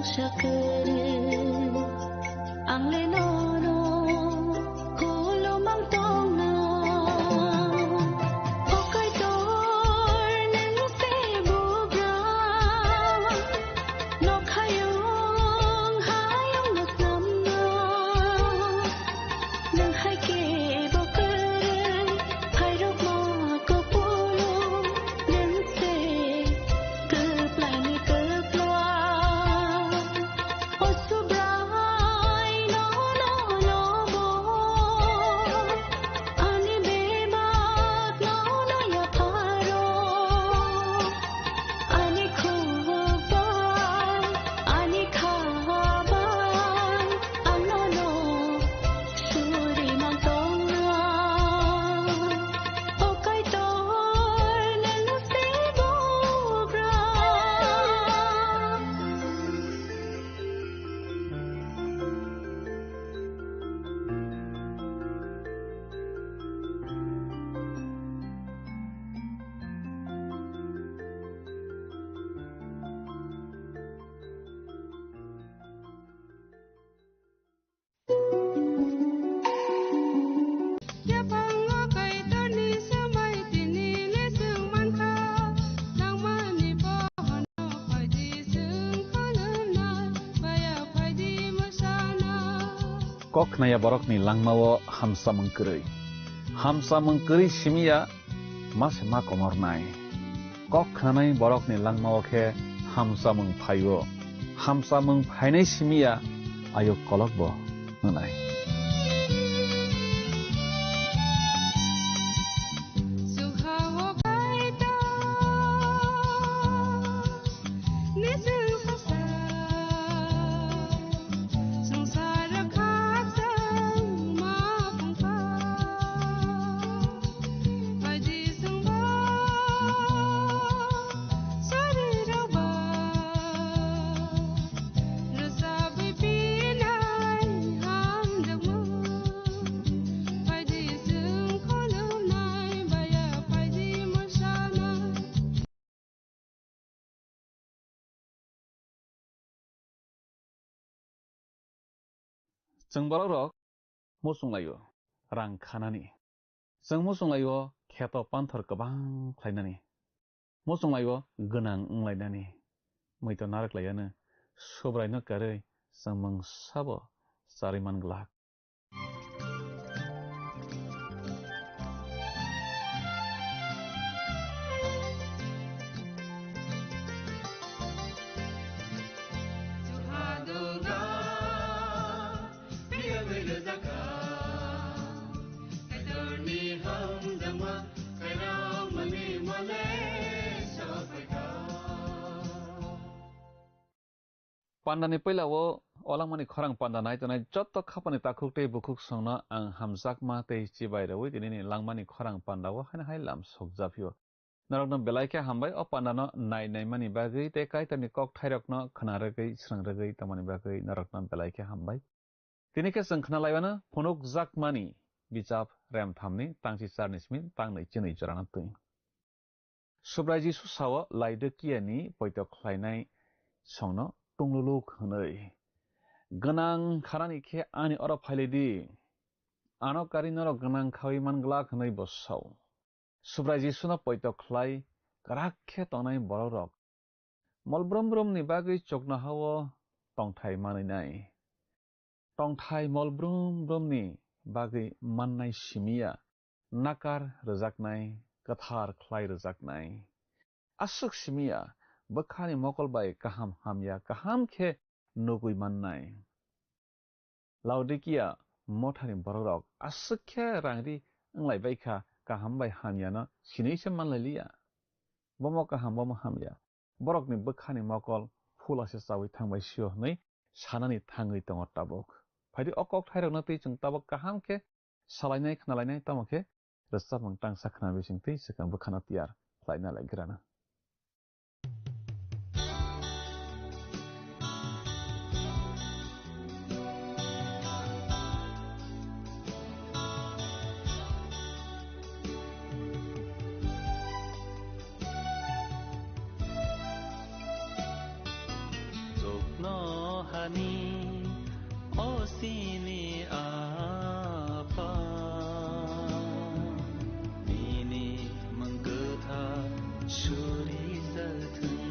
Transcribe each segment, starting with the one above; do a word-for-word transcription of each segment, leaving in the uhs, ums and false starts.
Sakere, ang le nono, kolomang tongna. O Kaitor, nang se bugra, nokhayong, hayong no samna. Nang hai khe bo kwrwi, phairokma kopolo, nang se kwplaini kwpla. O Subrai no, no, no bo, ani bebak no, no yapharo. Ani khuk bai, ani kha bai, ang nono suri mang tongna. O Kaitor, nang no se bugra. Yaphango Kaitorni samai tini le chwng mankha, nangmani pohorno phaidi chwng khulumnai, baya phaidi mwsana. Kok khnaya borokni langmao hamsamung kwrwi. Hamsamung kwrwi simiya ma se ma komornai. Kok khnanai borokni langmao khe hamsamung phaio. Hamsamung phainai simiya ayuk kolokbo wngnai. Chwng borok rok muchung laio rang khanani. Chwng muchung laio kheto panthor kwbang khlainani. Muchung laio gwnang wnglainani. Muitu narwk laiano Subraino karwi chwng mungsabo charwi man glak. Pandani puila o olangmani khorang panda nai tongnai joto khapani takhuk tei bukhuk songno ang hamjakma tei chibai rwui tinini langmani khorang panda o haino hai lam sokjaphio. Norokno belai khe hambai o pandano nai naimani bagwi tei Kaitorni kokthairokno khna rwgwi srwng rwgwi tongmani bagwi norokno belai khe hambai. Tini khe chwng khna laiwano phunukjakmani bichap remthamni tangchi charni simi tangnwi chinwi jorano twi. Subrai Jisu sao Laodikiyani poito khlainai songno tungluluk hwnwi, "Gwnang khanani khe ani oro phailai di, ano karwi norok gwnang khaui man glak," hwnwi bo sao. Subrai Jisuno poito khlai kwrak khe tongnai borokrok mol brum brumni bagwi chuknoha-o tongthai manwi nai. Tongthai mol brum brumni bagwi mannai simi ya, nakar rwjaknai, kwthar khlai rwjaknai. Aswk simi ya, bwkhani mokol bai kaham hamya kaham khe nugwi mannai. Laodikia mothani borokrok aswk khe rangri wnglai bai kha, kaham bai hamyano sinui se manlai liya. Bomo kaham, bomo hamya. Borokni bwkhani mokol phula se chaui thangbai sio hwnwi sanani thangwi tongo tabuk. Phaidi o kokthairokno twi chwng tabuk kaham khe salainai khnalainai, tamo khe rwchapmung tangsa khna bising twi swkang bwkhano tiyar khlaina lai grana. Ani o sini Apha, nini mwng kwthar suri jathwng,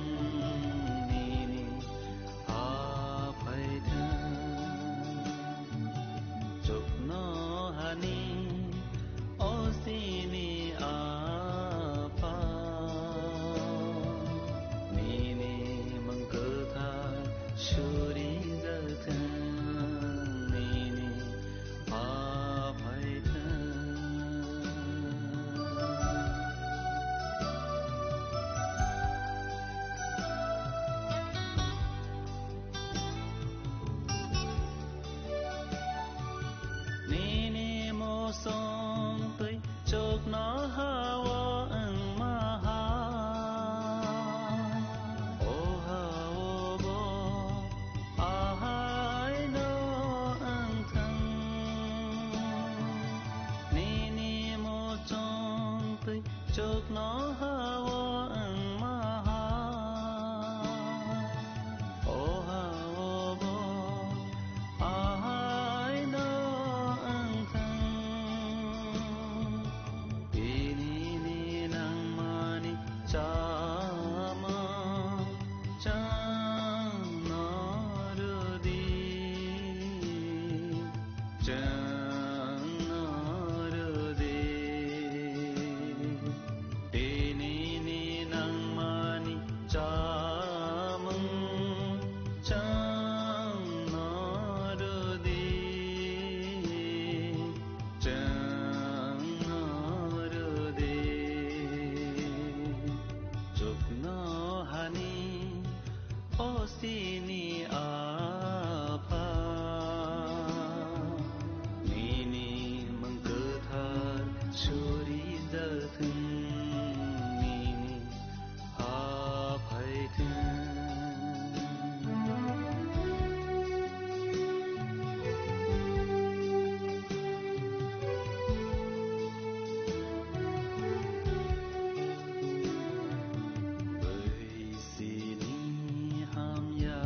nini ha phaithwng. Chukno hani o sini Apha, nini mwng kwthar suri jathwng, nini ha phaithwng. Nini mosong twi chukno hao wngma ha. O hao bo ahaino wngthwng. Nini mosong twi chukno hao wngma ha. O hao bo ahaino wngthwng. Tini ni nangmani chamung chwngno rwdi. Chwngno rwdi, tini ni nangmani chamung chwngno rwdi, chwngno rwdi. Chukno hani o sini Apha, nini mwng kwthar suri jathwng, nini ha phaithwng. Sini hamya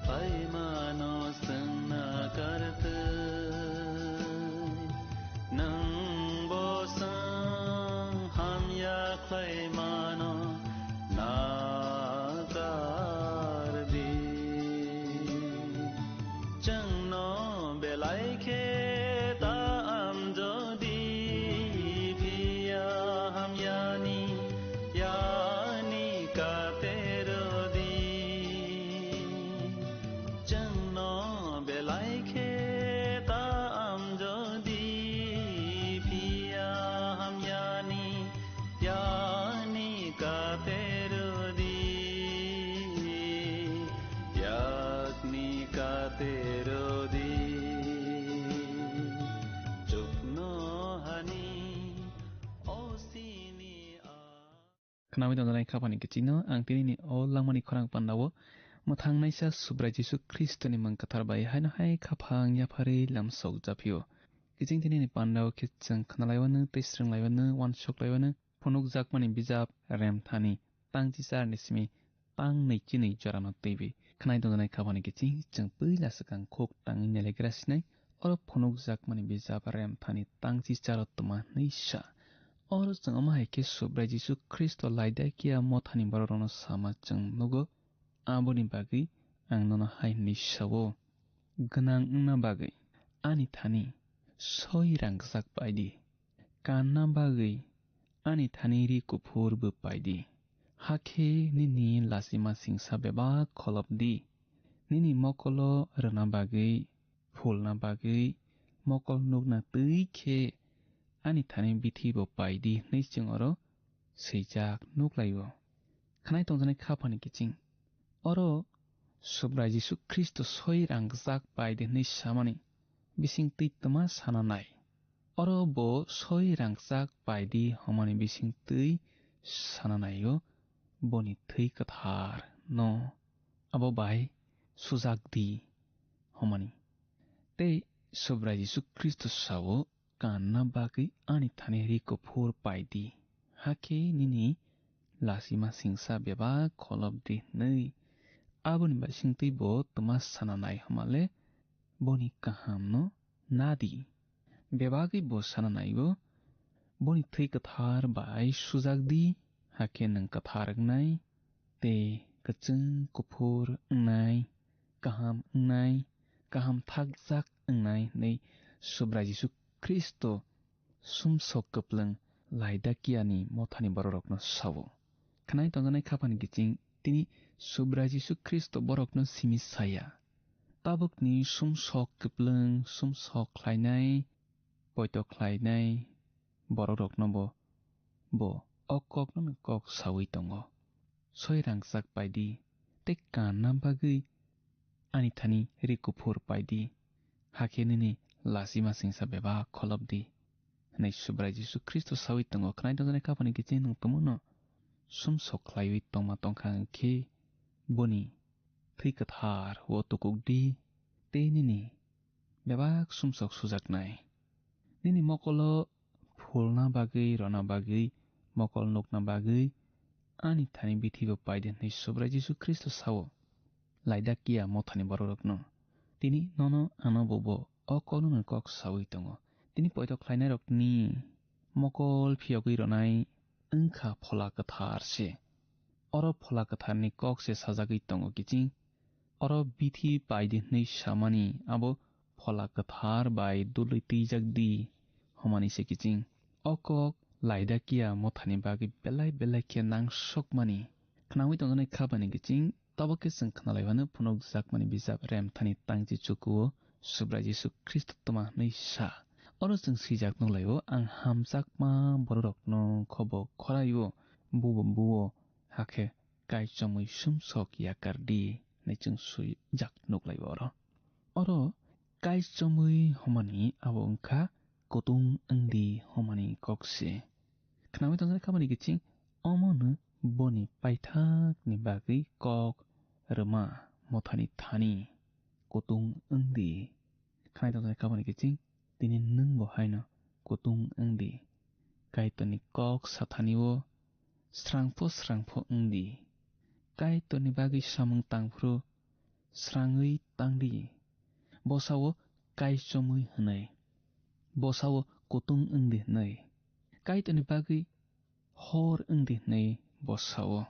paimano swngna kartwi, nwng bo swng hamya khlaimano nakardi. Chwngno belai khe ta amjodi, phiya hamyani yani katerodi. Chwngno belai khe ta amjodi, phiya hamyani yani katerodi, yakni katerodi. Chukno hani o sini a. Khnawi tongjaknai khaphani kichingno ang tinini o langmani khorang pandao mwthangnaisa Subrai Jisu Khristoni mwng kwthar bai haino hai khaphang yapharwi lamsok japhio. Kiching tinini pandao khe chwng khnalaiwano tei swrwnglaiwano uansuk laiwano phunukjakmani bijap Remthani tang chicharni simi tang nwi chinwi jorano twiwi. Khnai tongjaknai khaphani kiching chwng puila swkang khuk tangwi nelaigra sinai. Oro phunukjakmani bijap Remthani tang chicharo twma hwnwi sa. Oro chwng omo hai khe Subrai Jisu Khristo Laidakia mothani bororokno sama chwng nugo. Aboni bagwi ang nono hai hwnwi sa-o, gwnang wngna bagwi ani thani soi rangchak pai di. Kanna bagwi ani thani ri kuphur bw pai di. Hakhe nini lachima singsa bebak kholop di. Nini mokolo rwna bagwi, phulna bagwi, mokol nukna twi khe ani thani bithi bo pai di hwnwi chwng oro swijak nuk lai-o. Khnai tongjaknai khaphani kiching. Oro Subrai Jisu Khristo soi rangchak pai di hwnwi samani bising twi twma sana nai. Oro bo soi rangchak pai di hwnmani bising twi sana nai-o, boni thwi kwthar no abo bai sujak di hwnmani. Tei Subrai Jisu Khristo sa-o, kanna bagwi ani thani ri kuphur pai di, hakhe nini lachima singsa bebak kholop di hwnwi. Aboni bisingtwi bo twma sana nai hwnmale boni kahamno nadi. Bebagwi bo sana naigo, boni thwi kwthar bai sujak di, hakhe nwng kwthar wngnai, tei kwchwng kuphur wngnai, kaham wngnai, kaham thakjak wngnai hwnwi Subrai Jisu Khristo sumsok kwplwng Laodikiani mothani bororokno sao. Khwnai tongjaknai khaphani kiching tini Subrai Jisu Khristo borokno simi saya. Tabukni sumsok kwplwng sumsok khlainai, poito khlainai bororokno bo, bo o kokno kok saui tongo. Soi rangchak paidi tei kanna bagwi ani thani ri kuphur paidi, hakhe nini lachima singsa bebak kholopdi, hwnwi Subrai Jisu Khristo saui tongo. Khwnai tongjaknai khaphani kiching nwng tongmano sumsok khlaiwi tongma tongkha hwnkhe boni thwi kwthar o tukukdi tei nini bebak sumsok sujaknai. Nini mokolo phulna bagwi, rwna bagwi, mokol nukna bagwi ani thani bithi bo paidi hwnwi Subrai Jisu Khristo sao. Laodikia mothani bororokno tini nono ano bo bo o kokno kok saui tongo. Tini poito khlainairokni mokol phiyogwi rwnai wngkha Phola Kwthar se. Oro Phola Kwtharni kok se sajagwi tongo kiching. Oro bithi paidi hwnwi samani abo Phola Kwthar bai dulwi twijak di hwnmani se kiching. O kok Laodikia mothani bagwi belai belai khe nangsokmani. Khnaui tongjaknai khaphani kiching, tabuk khe chwng khnalaiphano phunukjakmani bijap Remthani tangchi chukuo Subrai Jisu Khristo tma hwnwi sa. Oro chwng swijak nuklaio, "Ang hamjakma bororokno khobo khoraio, bubo buo, hakhe kaichomwi sumsok yakar di," hwnwi chwng swijak nuklaio oro. Oro kaichomwi hwnmani abo wngkha kutung wngdi hwnmani kok se. Khnaui tongjaknai khaphani kiching, omono boni paithakni bagwi kok rwma mothani thani kutung wngdi. Khnaui tongjaknai khaphani kiching, tini nwngbo haino kutung wngdi. Kaitorni kok sathani-o srangpho srangpho wngdi. Kaitorni bagwi samung tangphuru srangwi tangdi. Bosao kaichomwi hwnwi, bosao kutung wngdi hwnwi, Kaitorni bagwi hor wngdi hwnwi bosao.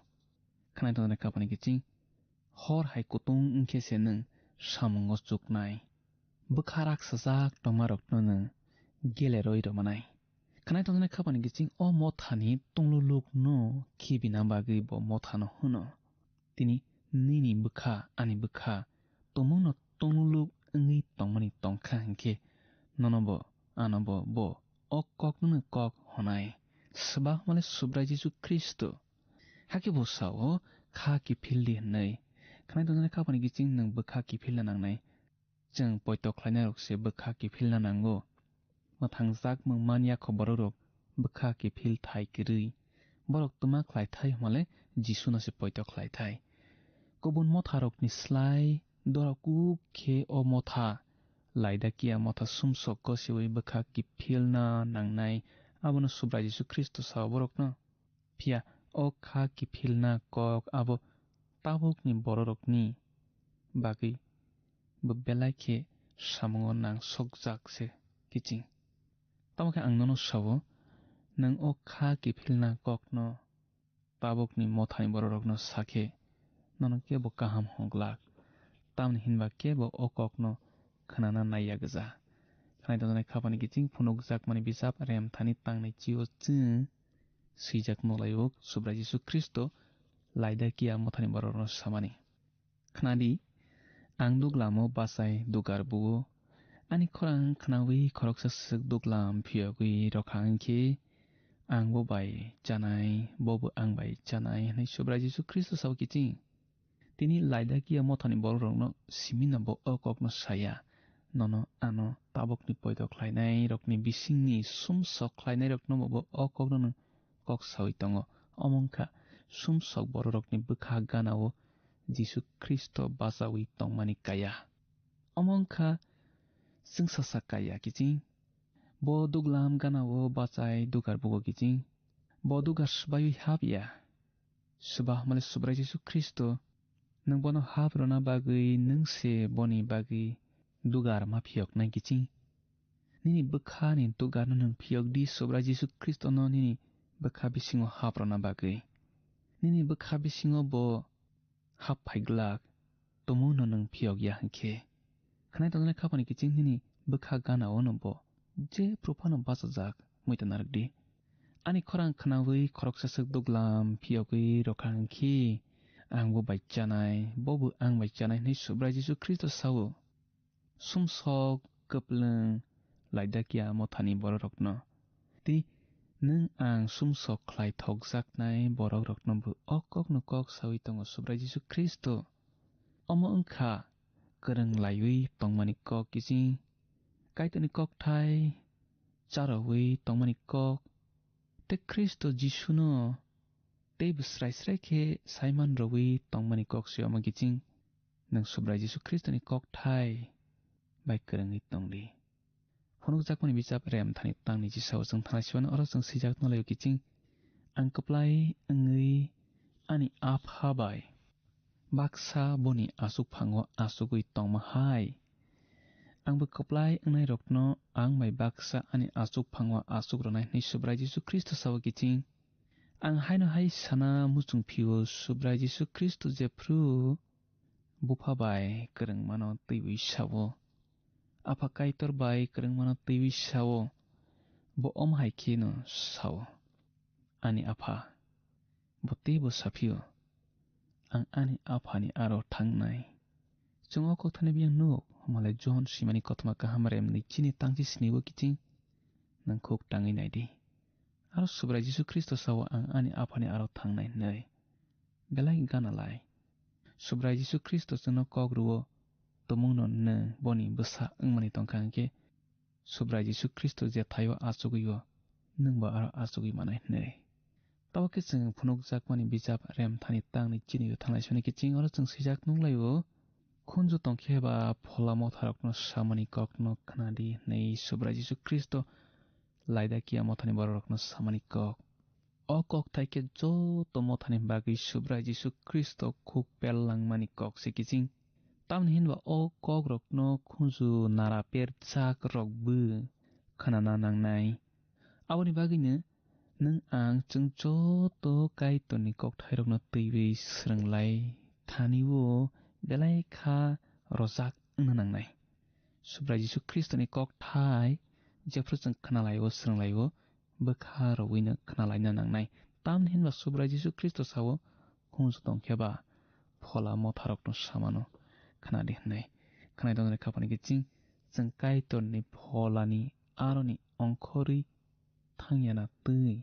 Khwnai tongjaknai khaphani kiching, hor hai kutung wngkhe se nwng samungo chuknai. Bwkha raksajak tongmarokno nwng geleroi rwmanai. Khwnai tongjaknai khaphani kiching, o mothani tonglulukno khibina bagwi bo mothano hwno. Tini nini bwkha, ani bwkha, tumungno tongluluk wngwi tongmani tongkha hinkhe, nono bo, ano bo, bo o koknono kok hwnai. Swbak hwnmale Subrai Jisu Khristo. Hakhe bo sao, "Kha kiphil di," hwnwi. Khwnai tongjaknai khaphani kiching nwng bwkha kiphilna nangnai. Chwng poito khlainairok se bwkha kiphilna nango. Mwthangjak mung man yakho bororok bwkha kiphil thai kwrwi. Borok twma khlai thai hwnmale Jisuno se poito khlai thai. Kubun motharokni slai dora kuk khe o motha, Laodikia motha sumsok gosiwi bwkha kiphilna nangnai, abono Subrai Jisu Khristo sao borokno. Phiya o kha kiphilna kok abo tabukni bororokni bagwi bo belai khe samungo nangsokjak se kiching. Tamo khe ang nono sao, nwng o kha kiphilna kokno tabukni mothani bororokno sakhe nono kebo kaham hwnglak, tamni hinba kebo o kokno khnana naiya gwja. Khwnai tongjaknai khaphani kiching phunukjakmani bijap Remthani tangnai chio chwng swijak nuklaio Subrai Jisu Khristo Laodikia mothani bororokno samani. Khnadi, ang duglamo bachai dugar buo. Ani khorang khnaui khoroksa swk duglam phiyogwi rwkha hinkhe, ang bo bai chanai, bobo ang bai chanai hwnwi Subrai Jisu Khristo sao kiching. Tini Laodikia mothani bororokno simino bo o kokno saya. Nono ano tabukni poito khlainairokni bisingni sumsok khlainairokno bo o kokno kok saui tongo. Omo wngkha sumsok bororokni bwkha ganao Jisu Khristo bachaui tongmani kaya. Omo wngkha chwngsasa kaya kiching. Bo duglam ganao bachai dugar bugo kiching. Bo dugar swbaiwi hap ya. Swba hwnmale Subrai Jisu Khristo Nwng bono hap rwna bagwi nwng se boni bagwi dugar ma phiyoknai kiching. Nini bwkhani dugarno nwng phiyok di, Subrai Jisu Khristono nini bwkha bisingo hap rwna bagwi. Nini bwkha bisingo bo hap phai glak, tumungno nwng phiyok ya hwn khe. Khwnai tongnai khapani kiching nini bwkha gana-o no bo jephru phano bachajak, muita narwk di. Ani khorang khnaui khoroksa swk duglam phiyogwi rwkha hwn khe, ang bo bai chanai, bo bo ang bai chanai hwnwi Subrai Jisu Khristo sao. Sumsok kwplwng Laodikia mothani bororokno, tei nwng ang sumsok khlai thokjaknai bororokno bo o kokno kok saui tongo Subrai Jisu Khristo. Omo wng kha kwrwng laiwi tongmani kok kiching, Kaitorni kokthai charoui tongmani kok, tei Khristo Jisuno teibo srai srai khe saiman rwui tongmani kok se omo kiching. Nwng Subrai Jisu Khristoni kokthai bai kwrwngwi tong di. Phunukjakmani bijap Rem thani tangni chisao chwng thanai sibani oro chwng swijak nolaio kiching, ang kwplai wngwi ani Apha bai baksa boni achukphango achugwi tongma hai. Angbo kwplai wngnairokno ang bai baksa ani achukphango achuk rwnai hwnwi Subrai Jisu Khristo sao kiching. Ang haino hai sana muchung phio Subrai Jisu Khristo jephru Bupha bai kwrwngmano twiwi sao, Apha Kaitor bai kwrwngmano twiwi sao, bo omo hai kheno sao, Ani Apha. Bo teibo saphio, ang ani Aphani aro thangnai. Chwng o kokthani biyang nuk, malai John swimani kothoma kaham Rem ni chini tangchi sini bo kiching, nang khuk tangwi nai di. Aro Subrai Jisu Khristo sao, ang ani Aphani aro thangnai hwnwi. Belai gana lai. Subrai Jisu Khristo chwngno kok rwo, tumungno nwng boni bwsa wngmani tongkha hwnkhe, Subrai Jisu Khristo je thaio achugwi-o, nwngbo aro achugwi manai hwnwi. Tabuk khe chwng phunukjakmani bijap Rem thani tangni chini thanglai soni kiching oro chwng swijak nukhlaio, khunju tongkhe ba phola motharokno samani kokno khna di hwnwi Subrai Jisu Khristo Laodikia mothani bororokno samani kok. O kokthai khe joto mothani bagwi Subrai Jisu Khristo khuk pel langmani kok se kiching. Tamni hinba o kokrokno khunju nara perchak rokbo khnana nangnai. Aboni bagwino nwng ang chwng joto Kaitorni kokthairokno twiwi swrwnglai thani-o belai kha rojak wngna nangnai. Subrai Jisu Khristoni kokthai jephru chwng khnalai-o, swrwnglai-o, bwkha rwino khnalaina nangnai. Tamni hinba Subrai Jisu Khristo sao, khunju tongkhe ba phola motharokno samano khna di hwnwi. Khwnai tongnai khapani kiching chwng Kaitorni pholani aroni ongkhorwi thangyana twi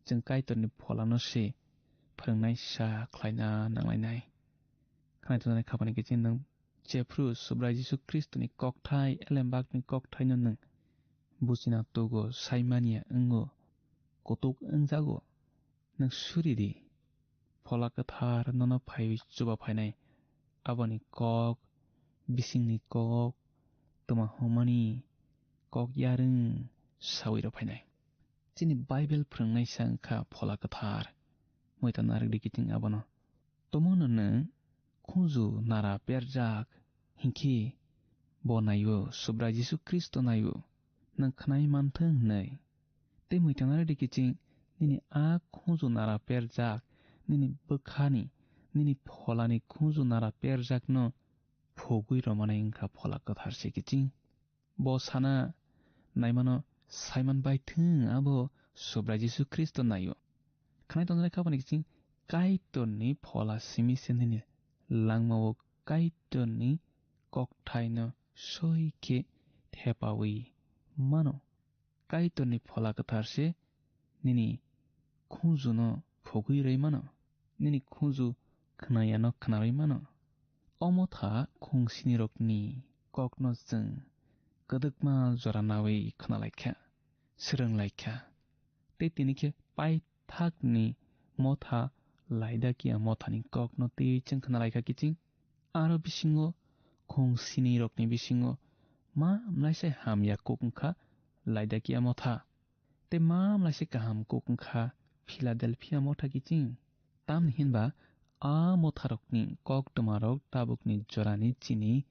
chwng Kaitorni pholano se phwrwngnaisa khlaina nanglainai. Khwnai tongnai khapani kiching nwng jephru Subrai Jisu Khristoni kokthai, elembakni kokthaino nwng buchina tugo, saimanya wngo, kutuk wngjago, nwng suri di. Phola Kwthar nono phaiwi chuba phainai, aboni kok, bisingni kok, twma hwnmani kok yarwng saui rw phainai. Chini Bible phwrwngnaisa wngkha Phola Kwthar. Muita narwk di kiching abono. Tumungno nwng khunju nara perjak hinkhe bo naio, Subrai Jisu Khristo naio, nwng khnai manthwng hwnwi. Tei muitangnai di kiching nini a khunju nara perjak, nini bwkhani, nini pholani khunju nara perjakno phugwi rwmani wngkha Phola Kwthar se kiching. Bo sana naimano saiman bai thwng abo Subrai Jisu Khristo naio. Khnai tongnai khapani kiching Kaitorni phola simi se nini langmao Kaitorni kokthaino soi khe thepaui mano. Kaitorni Phola Kwthar se nini khunjuno phugwi rwi mano, nini khunju khnayano khnarwi mano. O motha khung sinirokni kokno chwng kwdwkma jora naui khna lai kha, swrwng lai kha. Tei tini khe paithakni motha Laodikia mothani kokno twiwi chwng khna lai kha kiching. Aro bisingo khung sinirokni bisingo ma mlaisa hamya kuk wngkha Laodikia motha. Tei ma mlaisa kaham kuk wngkha Philadelphia motha kiching. Tamni hinba A motharokni koktwmarok tabukni jorani chini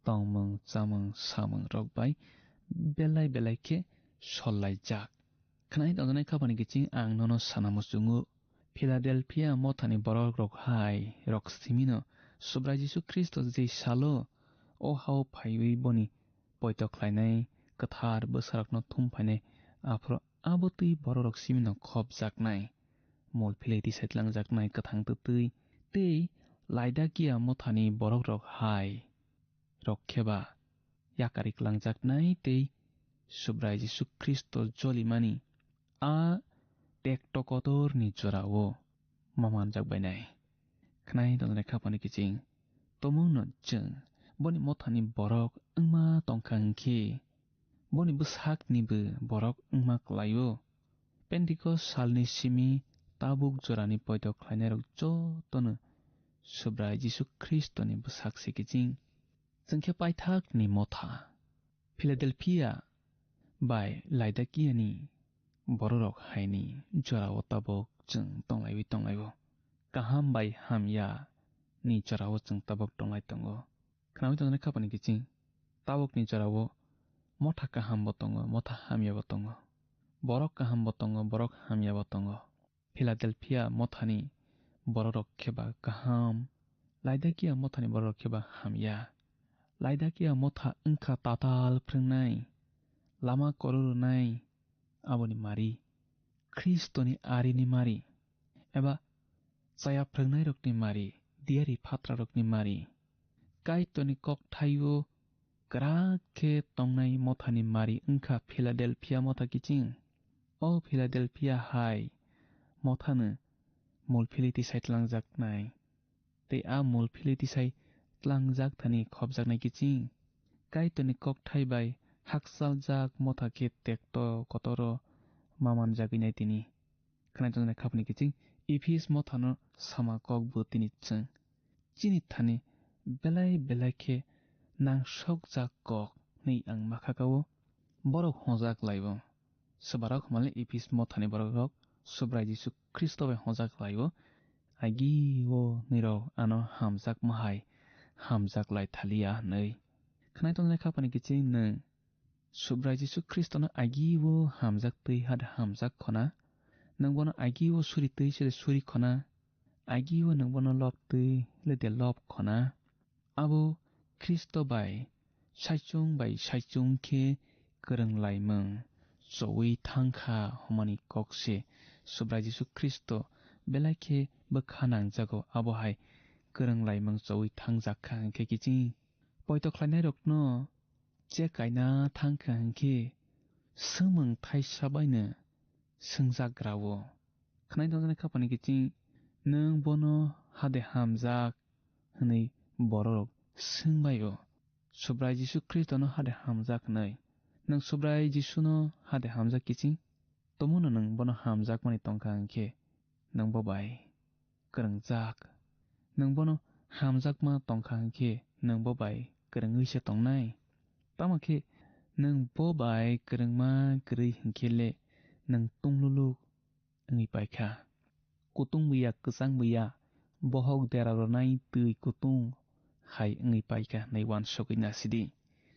tongmung, chamung, samungrok bai belai belai khe sollaijak. Khwnai tongjaknai khapani kiching ang nono sana muchungo, Philadelphia mothani borokrok hai rok simino Subrai Jisu Khristo je salo o hao phaiwi boni poito khlainai kwthar bwsarokno thum phainai, aphuru abo twi bororok simino khopjaknai, mol philai tisai tlangjaknai kwthang twtwi tei Laidakia mothani borokrok hai rok khe ba yakari klangjaknai tei Subrai Jisu Khristo jolimani a tekto kotorni jorao ma manjak bainai. Khwnai tongjaknai khapani kiching tomungno chwng boni mothani borok wngma tongkha hwnkhe, boni bwsaknibo borok wngma kwlaio. Pentikos salni simi tabuk jorani poito khlainairok jotono Subrai Jisu Khristoni bwsak se kiching. Chwng khe paithakni motha, Philadelphia bai Laidakiani bororok haini jorao tabuk chwng tonglaiwi tonglaio. Kaham bai hamya ni jorao chwng tabuk tonglai tongo. Khnawi tongjaknai khapani kiching, tabukni jorao motha kahambo tongo, motha hamyabo tongo. Borok kahambo tongo, borok hamyabo tongo. Philadelphia mothani bororok khe ba kaham, Laidakia mothani bororok khe ba hamya. Laidakia motha wngkha tatal phrwngnai, lama kororonai, aboni mari, Khristoni arini mari, eba chaya phrwngnairokni mari, diyari phatrarokni mari. Kaitorni kokthaio kwrak khe tongnai mothani mari wngkha Philadelphia motha kiching. O Philadelphia hai mothano mol philwi tisai tlangjaknai, tei a mol philwi tisai tlangjak thani khopjaknai kiching. Kaitorni kokthai bai hakchaljak motha khe tekto kotoro ma manjagwinai tini. Khwnai tongjaknai khapni kiching Ephis mothano sama kokbo tini chwng. Chini thani belai belai khe nangsokjak kok hwnwi ang ma kha ka-o. Borok hojak lai-o. Swbarok hwnmale Ephis mothani borokrok Subrai Jisu Khristo bai hojak lai-o. Agi-o nirok ano hamjakma hai hamjak lai thaliya hwnwi. Khwnai tongjaknai khapani kiching nwng Subrai Jisu Khristono agi-o hamjak twi hade hamjak khona, nwng bono agi-o suri twi se suri khona, agi-o nwng bono lob twi le de lob khona. Abo Khristo bai saichung bai saichung khe kwrwng laimung chowi thang kha hwnmani kok se Subrai Jisu Khristo belai khe bwkha nangjago, abo hai kwrwng laimung chowi thangjak kha hwnkhe kiching poito khlainairokno che kaina thang kha hwnkhe swngmung thaisa baino swngjagra-o. Khwnai tongjaknai khapani kiching, "Nwng bono hade hamjak?" hwnwi bororok swngbai-o. Subrai Jisu Khristono hade hamjak hwnwi. Nwng Subrai Jisuno hade hamjak kiching? Tomono nwng bono hamjakmani tongkha hwnkhe nwng bo bai kwrwngjak. Nwng bono hamjakma tongkha hwnkhe nwng bo bai kwrwngwi se tongnai. Tamo khe nwng bo bai kwrwngma kwrwi hwnkhe le nwng tungluluk wngwi paikha. Kutung buya, kwchang buya, bohok dera rwnai twi kutung hai wngwi paikha hwnwi uansugwi nasidi.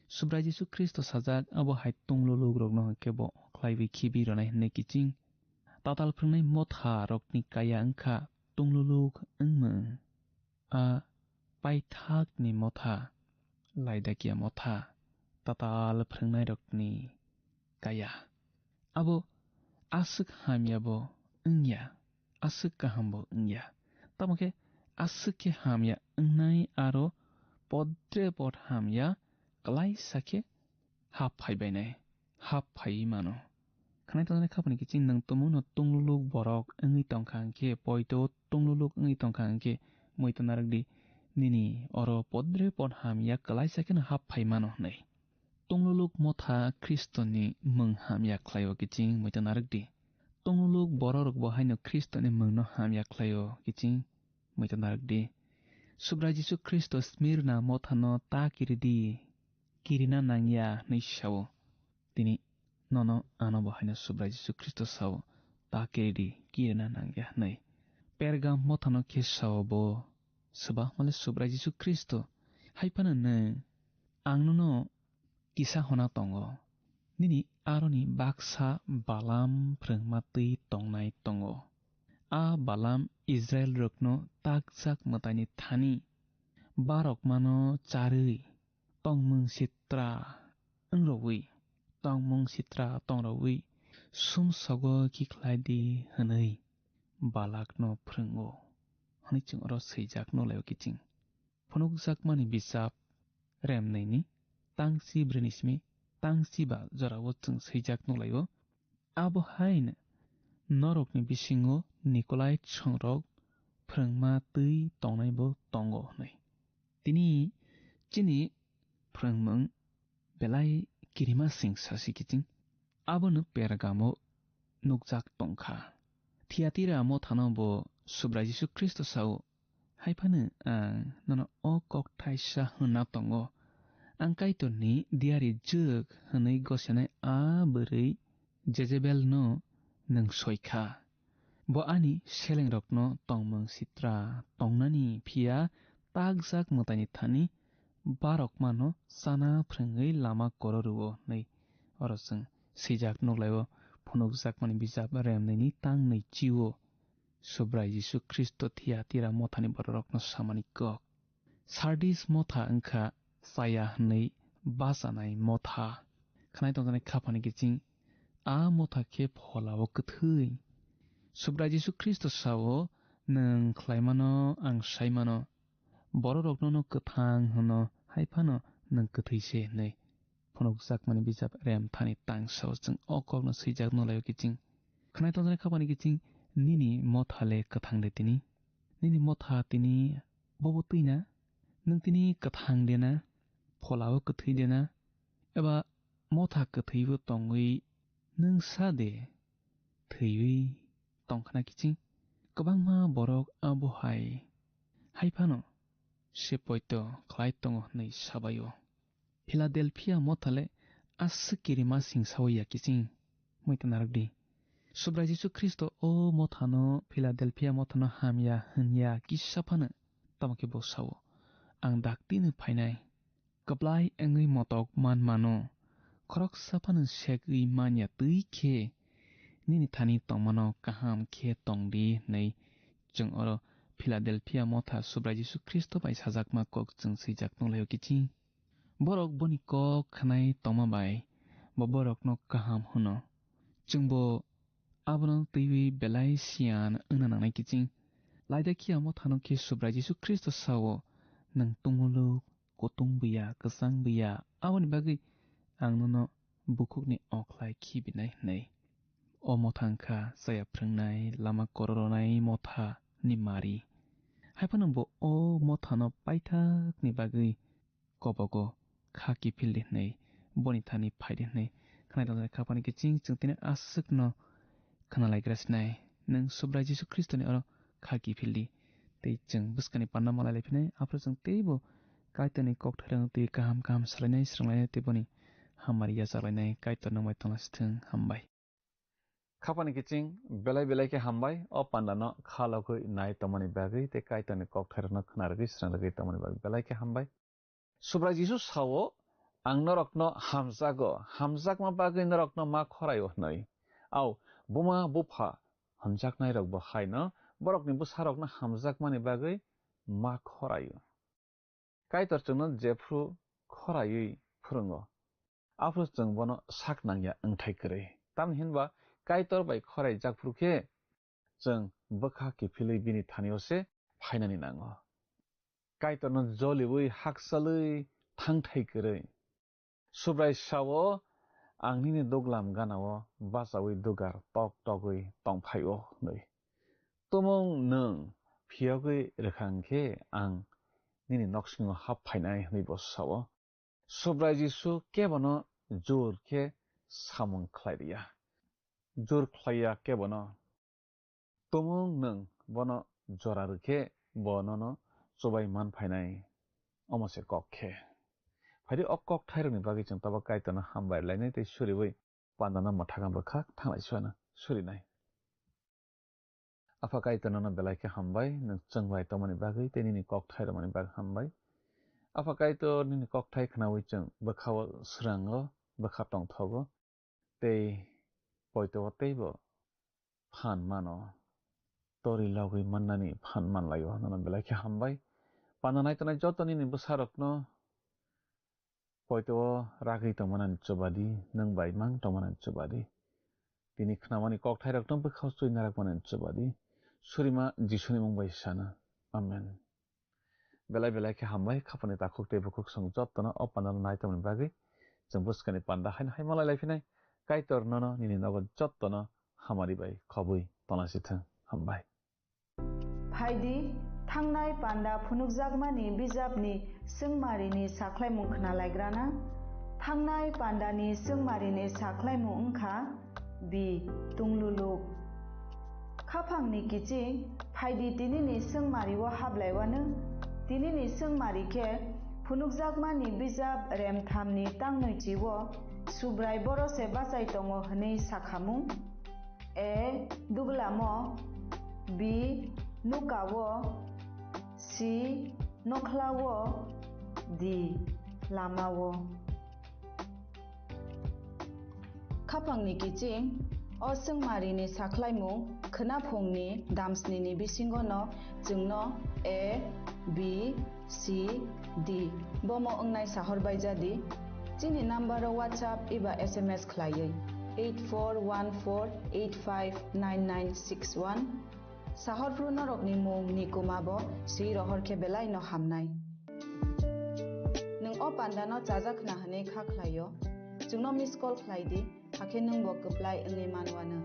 Subrai Jisu Khristo sajak, abo hai tungluluk rokno hwnkhe bo khlaiwi khibi rwnai hwnwi kiching. Tatal phrwngnai motha rokni kaya wngkha tungluluk wngmung. A paithakni motha, Laidakia motha, tatal phrwngnairokni kaya. Abo aswk hamyabo wngya, aswk kahambo wngya. Tamo khe aswk khe hamya wngnai aro podre pod hamya kwlaisa khe hap phaibainai, hap phaiwi mano. Khwnai tongjaknai khapani kiching nwng tumungno tungluluk borok wngwi tongkha hwnkhe, poito tungluluk wngwi tongkha hwnkhe, muitu narwkdi, nini oro podre pod hamya kwlaisa kheno hap phai mano hwnwi. Tungluluk motha Khristoni mung hamya khlaio kiching, muitu narwkdi. Tungluluk bororokbo haino Khristoni mungno hamya khlaio kiching, muitu narwkdi. Subrai Jisu Khristo Smirna mothano ta kiridi, kirina nangya hwnwi sao. Tini nono ano bo haino Subrai Jisu Khristo sao, ta kiridi, kirina nangya hwnwi. Pergam mothano khe sao bo, Swbakmale Subrai Jisu Khristo, hai phano nwng ang nono kisa hona tongo. Nini aroni baksa Balam phrwngma twi tongnai tongo. A Balam Israilrokno takjak mwtaini thani barokmano charwi tongmung sitra wngrogwi, tongmung sitra tongrogwi sumsogo kikhlai di hwnwi Balakno phrwngo, hwnwi chwng oro swijak nukhlaio kiching. Phunukjakmani bijap remnwini tangchi brwini simi tangchi ba jorao chwng swijak nukhlaio. Abo haino norokni bisingo Nikolait songrok phrwngma twi tongnaibo tongo hwnwi. Tini chini phrwngmung belai kirima sing sasi kiching. Abono Pergamo nukjak tongkha. Thiatira mothano bo Subrai Jisu Khristo sao, hai phano ang nono o kok thaisa hwnna tongo. Ang Kaitorni diari jwk hwnwi gosenai a bwrwi Jezebelno nwng soikha. Bo ani selengrokno tongmung sitra tongnani phiya takjak mwtaini thani barokmano chana phrwngwi lama koro rwo hwnwi oro chwng swijak nukhlaio. Phunukjakmani bijap remnwini tang nwi chio Subrai Jisu Khristo Thiatira mothani bororokno samani kok. Sardis motha wngkha chaya hwnwi bachanai motha. Khwnai tongjaknai khaphani kiching a motha khe pholao kwthwi. Subrai Jisu Khristo sao, "Nwng khlaimano ang saimano. Bororokno'-no kwthang hwno, hai phano nwng kwthwi se," hwnwi phunukjakmani bijap rem thani tang sao chwng o kokno swijak nukhlaio kiching. Khwnai tongjaknai khaphani kiching, nini motha le kwthang de tini? Nini motha tini bobo twi na? Nwng tini kwthang de na? Pholao kwthwi de na? Eba motha kwthwibo tongwi nwng sa de thwiwi tongkhna kiching? Kwbangma borok abo hai, hai phano se poito khlai tongo hwnwi sabaio. Philadelphia motha le aswk kirima singsawi ya kiching? Muita narwk di. Subrai Jisu Khristo o mothano, Philadelphia mothano hamya hwnya kisa phano, tamo khe bo sao, "Ang daktino phainai, kwplai wngwi motok man mano, khoroksa phano segwi man ya twi khe nini thani tongmano kaham khe tong di," hwnwi chwng oro Philadelphia motha Subrai Jisu Khristo bai sajakma kok chwng swijak nukhlaio kiching. Borok boni kok khwnai tongma bai bo borokno kaham hwno. Chwngbo abono twiwi belai siyan wngna nangnai kiching. Laidakhiya mothano khe Subrai Jisu Khristo sao, "Nwng tumuluk, kutung buya, kwchang buya, aboni bagwi ang nono bukhukni okhlai khibinai," hwnwi. O motha wngkha chaya phrwngnai, lama kororonai motha ni mari. Hai phano bo o mothano paithakni bagwi kobogo kha kiphil di hwnwi, boni thani phai di hwnwi khwnai tongjaknai khaphani kiching chwng tini aswkno khwnalaigra sinai. Nwng Subrai Jisu Khristoni oro kha kiphil di. Tei chwng bwskangni panda malai lai phinai, aphuru chwng teibo Kaitorni kokthairokno twi kaham kaham salainai, swrwnglainai tei boni hammari yachaklainai. Kaitor nwng bai tongna sithwng. Hambai. Khapani kiching belai belai khe hambai, o pandano kha logwi nai tongmani bagwi tei Kaitorni kokthairokno khna rwgwi srang rwgwi tongmani bagwi belai khe hambai. Subrai Jisu sao, "Ang norokno hamjago, hamjakma bagwi norokno ma khoraio," hwnwi. Au, buma bupha hamjaknairokbo haino borokni bwsarokno hamjakmani bagwi ma khoraio. Kaitor chwngno jephru khoraiwi phwrwngo, aphuru chwng bono sak nangya wngthai kwrwi. Tamni hinba Kaitor bai khoraijak phuru khe chwng bwkha kiphilwi bini thani-o se phainani nango. Kaitorno joliui hakchalwi thangthai kwrwi. Subrai sao, "Ang nini duglam gana-o bachaui dugar tok togwi tongphai-o," hwnwi. Tumung nwng phiyogwi rwkha hwnkhe ang nini noksingo hap phainai, hwnwi bo sao. Subrai Jisu kebono jur khe samung khlai rwya. Jur khlaiya kebono. Tumung nwng bono jora rwkhe bo nono chubai man phainai, omo se kok khe. Phaidi o kok thairokni bagwi chwng tabuk Kaitorno hambai lainai tei suriui pandano mwthangam rwkha thanglai suana surinai. Apha Kaitor nono belai khe hambai, nwng chwng bai tongmani bagwi tei nini kokthai rwmani bagwi hambai. Apha Kaitor nini kokthai khnaui chwng bwkhao swrango, bwkha tongthogo, tei poito o teibo phan mano, tori logwi mannani phan manlaio, nono belai khe hambai. Panda naitonai joto nini bwsarokno poito o ragwi tongmanani chubadi, nwng bai mang tongmanani chubadi. Tini khnamani kokthairokno bwkhao chwi narakmanani chubadi. Surima Jisuni mung bai sana. Amen. Belai belai khe hambai, khapani takhuk tei bukhuk chwng jottono o pandano nai tongmani bagwi. Chwng bwskani panda haino hai malai lai phinai. Kaitor nono nini nogo jottono hamari bai khobwi tonasi thung. Hambai. Phaidi, thangnai panda phunukjakmani bijapni swngmarini sakhlaimung khna laigrana. Thangnai pandani swngmarini sakhlaimung wngkha B. Tungluluk. Khaphangni kiching, phaidi tinini swngmario hablaiwano. Tinini swngmari khe phunukjakmani bijap remthamni tangnoichio Subrai borose bachai tongo hwnwi sakhamung. A. Duglamo. B. Nukao. C. Nokhlao. D. Lamao. Khapangni kiching, o swngmarini sakhlaimung khwnaphungni damsnini bisingono chwngno A, B, C, D bomo wngnai sahor baijadi. Chini number o WhatsApp eba S M S khlaiwi eight four one four eight five nine nine six one. Sahorphru norokni mung ni kuma bo swi rohor khe belai no hamnai. Nwng o panda no chajak khna hwnwi kha khlaio, chwngno miss call khlai di, hakhe nwng bo kwplai wngwi manwano.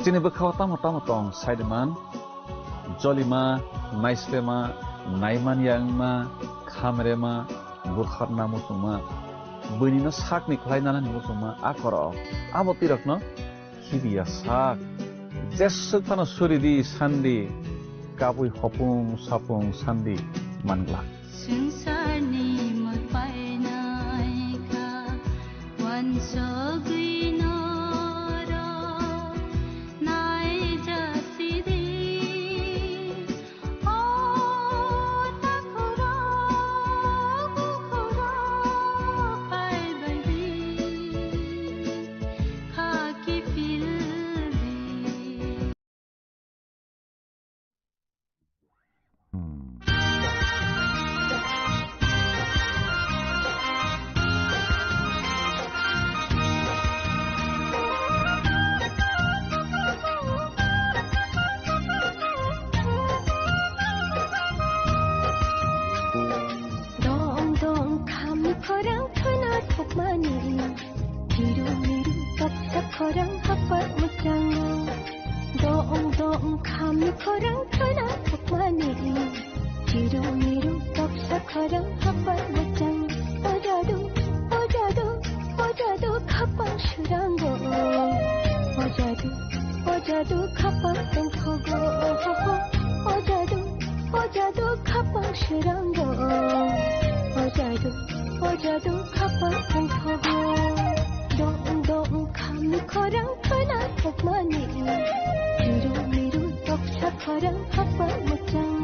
Bini bwkhao tamo tamo tong saiman, jolima, naislema, naimanya wngma, khamrema, bwkharna muchungma, buinino sakni khlai nanani muchungma a korok. Abo twirakno khibiya sak. Jeswk phano suri di sandi, kabui hopung sapung sandi manglak. Swngcharni mui painai kha, uansugwi norok naijasidi. O takhurok, bukhurok phaibaidi, khaki phildi. Dong dong khamni khorang khwna thokmani. Miru miru toksa khorang hapar mwchango. Dong dong khamni khorang khwna thokmani. Miru miru toksa khorang hapar mwchang. O jadu, o jadu, o jadu khapang surango. O jadu, o jadu khapang tongkhogo. O jadu, o jadu khapang surango. O jadu, o jadu khapang tongkhogo. Dong dong khamni khorang khwna thokmani. Miru miru toksa khorang hapar mwchang.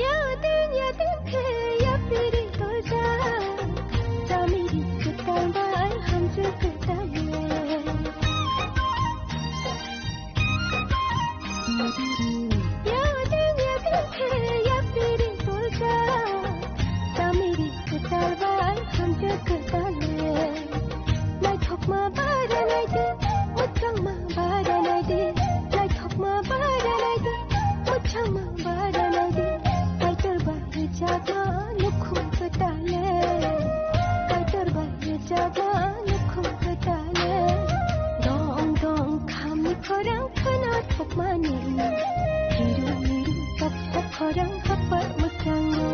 Yadin yadin khe yapiri toja, chamiri kwtal bai hamjwk kwtal le. Yadin yadin khe yapiri toja, chamiri kwtal bai hamjwk kwtal le. Naithokma bara naidi, mwchangma bara naidi. Naithokma bara naidi, mwchangma bara naidi. Kaitor bai rwjakma nukhung kwtal le. Kaitor bai rwjakma nukhung kwtal le. Dong dong khamni khorang khwna thokmani. Miru miru toksa khorang hapar mwchango.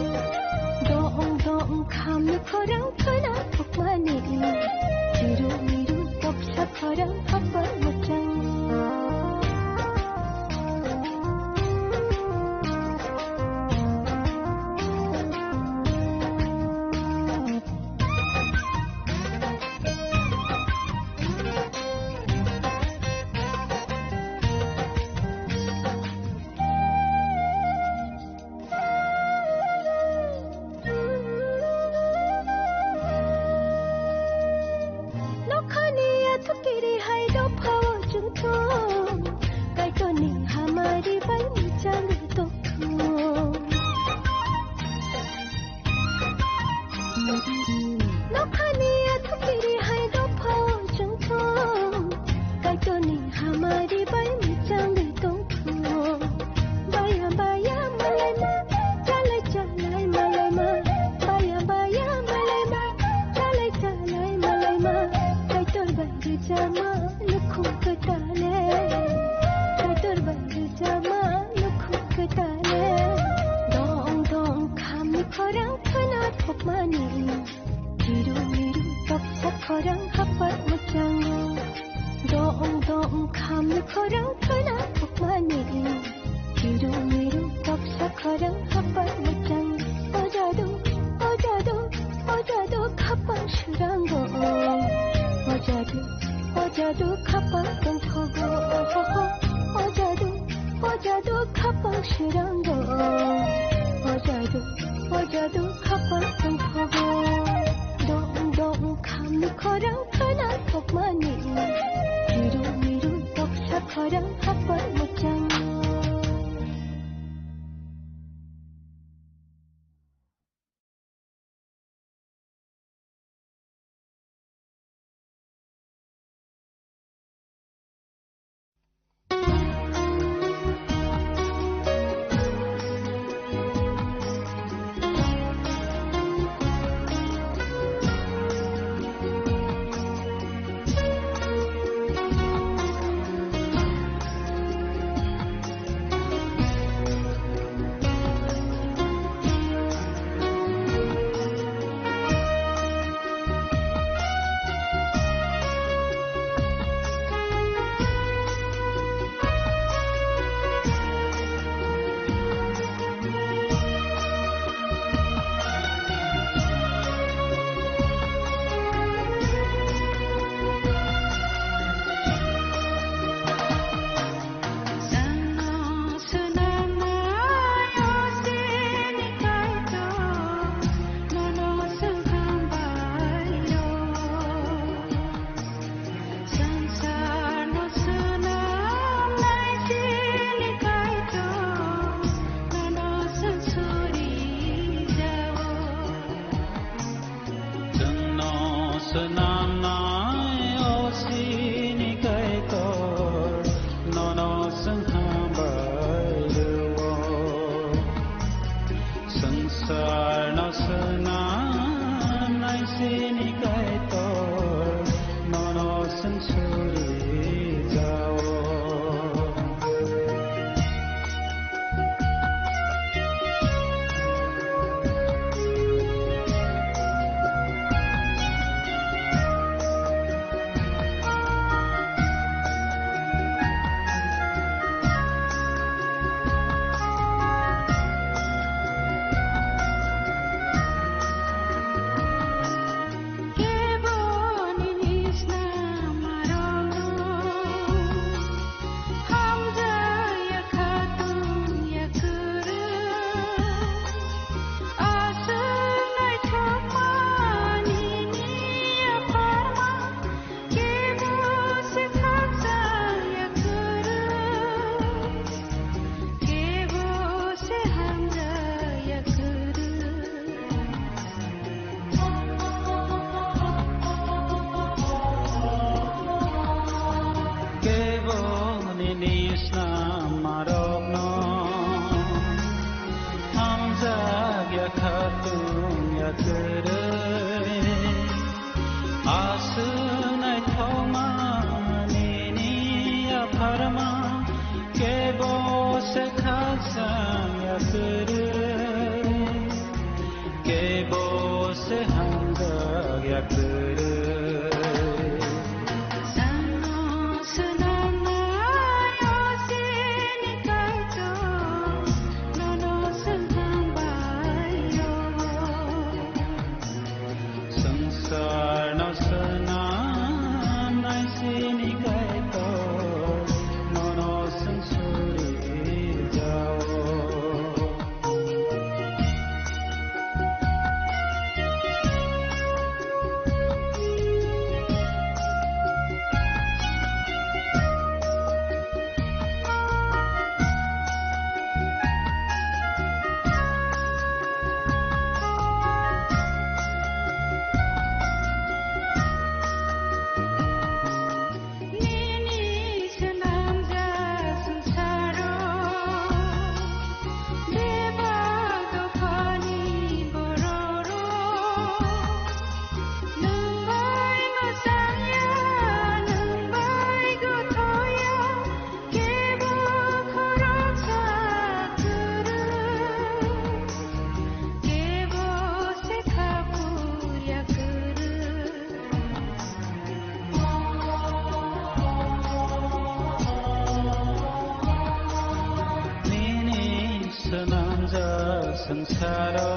Dong dong khamni khorang khwna thokmani. Miru miru toksa khorang hapar mwchang. Nokhani athukiri hai dophao chwngthung, Kaitorni hamari bai mwchangwi tongthung. Nokhani athukiri hai dophao chwngthung, Kaitorni hamari bai mwchangwi tongthung. Baya baya malaima, chalai chalai malaima. Baya baya malaima, chalai chalai malaima. Kaitor bai rwjakma nukhung kwtal le. Kaitor bai rwjakma nukhung kwtal le. Dong dong khamni khorang khwna thokmani. Miru miru toksa khorang hapar mwchango. Dong dong khamni khorang khwna thokmani. Miru miru toksa khorang hapar mwchang. O jadu, o jadu, o jadu khapang surango. O jadu, o jadu khapang tongkhogo. O jadu, o jadu khapang surango. O jadu, o jadu khapang tongkhogo. Dong dong khamni khorang khwna thokmani. Miru miru toksa khorang hapar mwchang. Sarno swnam naisini Kaitor, nono swng suri jao. Kebo nini snammarokno hamjak ya khatung ya kwrwi. Aswk naithokma nini yapharma, kebo se khakchang ya kwrwi. Kebo se hamjak ya kwrwi. Sano swnamnai o chini Kaitor, nono swngthang bai o. Swngcharno swnamnai chini Kaitor, nono swng suri jao. Nini swnamjak swngcharo bebak dophani bororok nwng bai mwchangya, nwng bai gothoya, kebo khoroksa kwrwi, kebo se kha phurya kwrwi. Nini swnamjak swngcharo